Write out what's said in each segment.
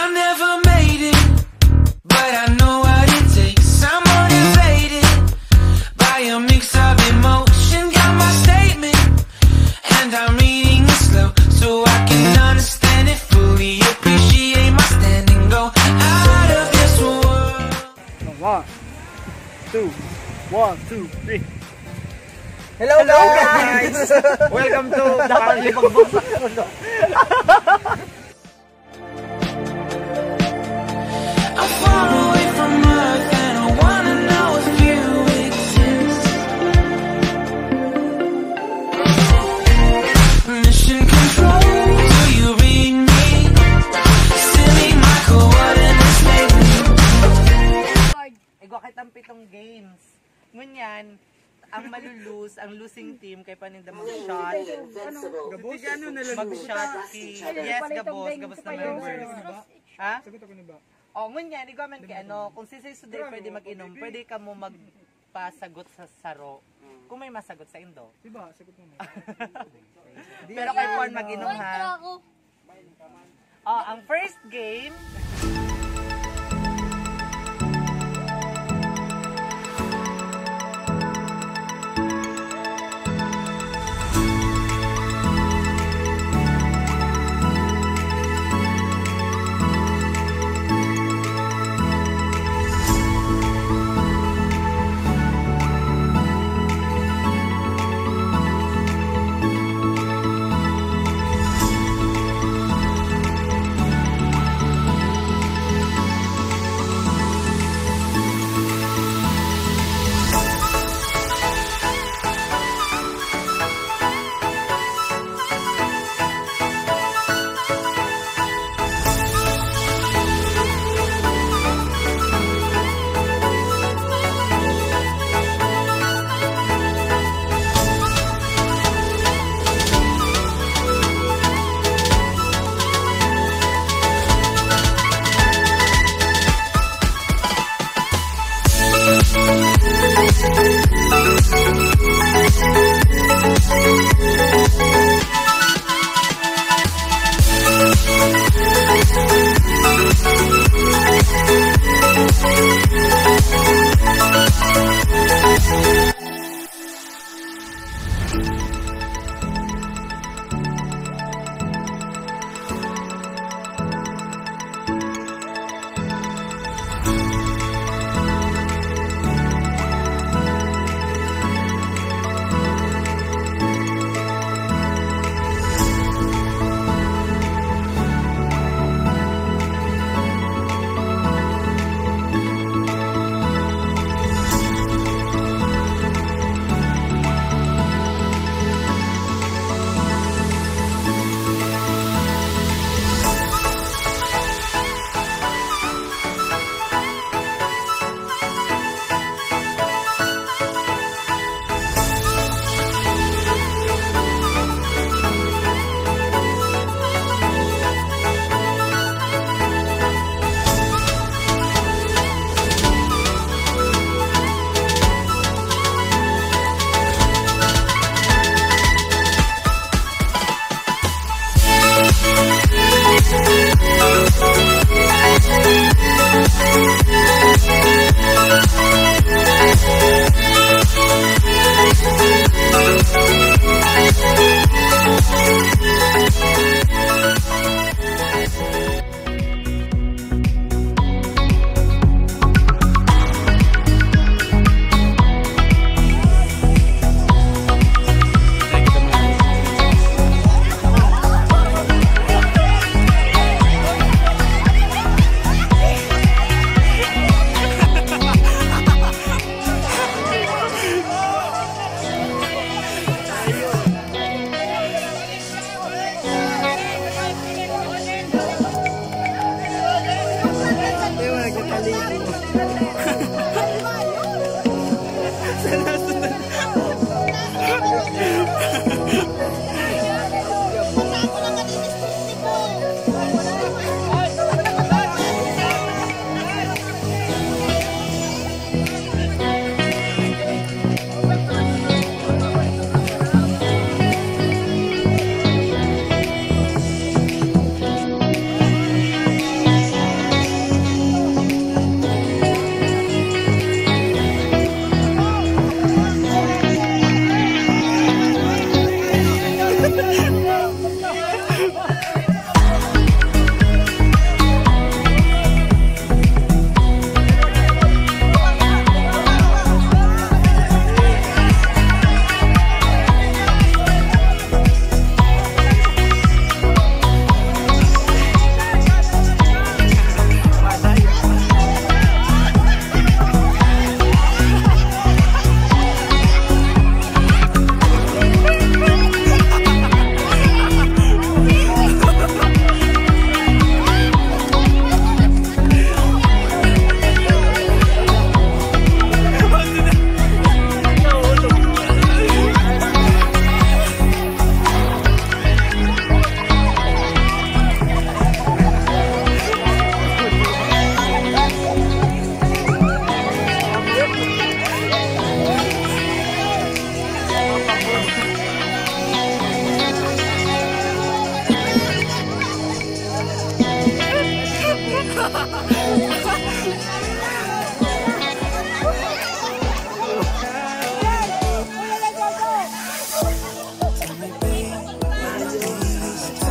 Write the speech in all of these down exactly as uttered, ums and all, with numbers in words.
I never made it, but I know what it takes. I'm motivated by a mix of emotion. Got my statement, and I'm reading it slow so I can understand it fully. Appreciate my standing, go out of this world. One, two, one, two, three. Hello, guys! Welcome to Dapat may pagbagsak ko, no? I'm far away from earth and I wanna know if you exist. Mission control, do you read me? Send me my coordinates, baby. Igwa kitang pitong games. Ngunyan, ang malulose, ang losing team, kay paninda mag-shot. Gabos? Mag-shot ki, yes, gabos, gabos na members. Ha? Sagot ako ni ba? O, ngunyan, igwa man kay ano, kung sisay suday pwede mag-inom, pwede kamo magpasagot sa saro. Kung may masagot sa indo. Diba, sagot mo na. Pero kay Paul mag-inom, ha? Ako. Oh, ang first game.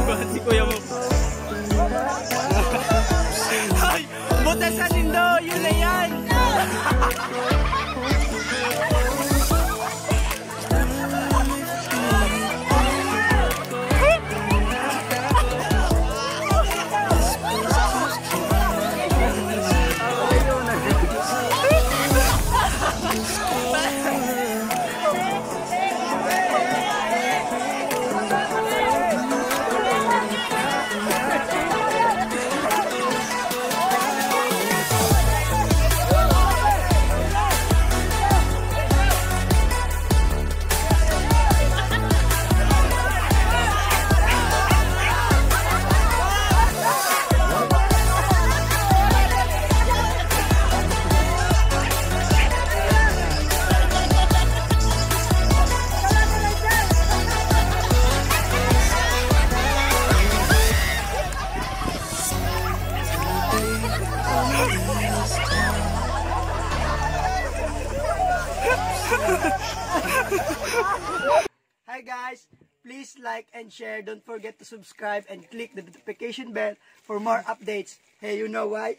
Ba, si kuya mo. Ay! Buta sa nindo! Yun na yan! Hi guys! Please like and share. Don't forget to subscribe and click the notification bell for more updates. Hey, you know why?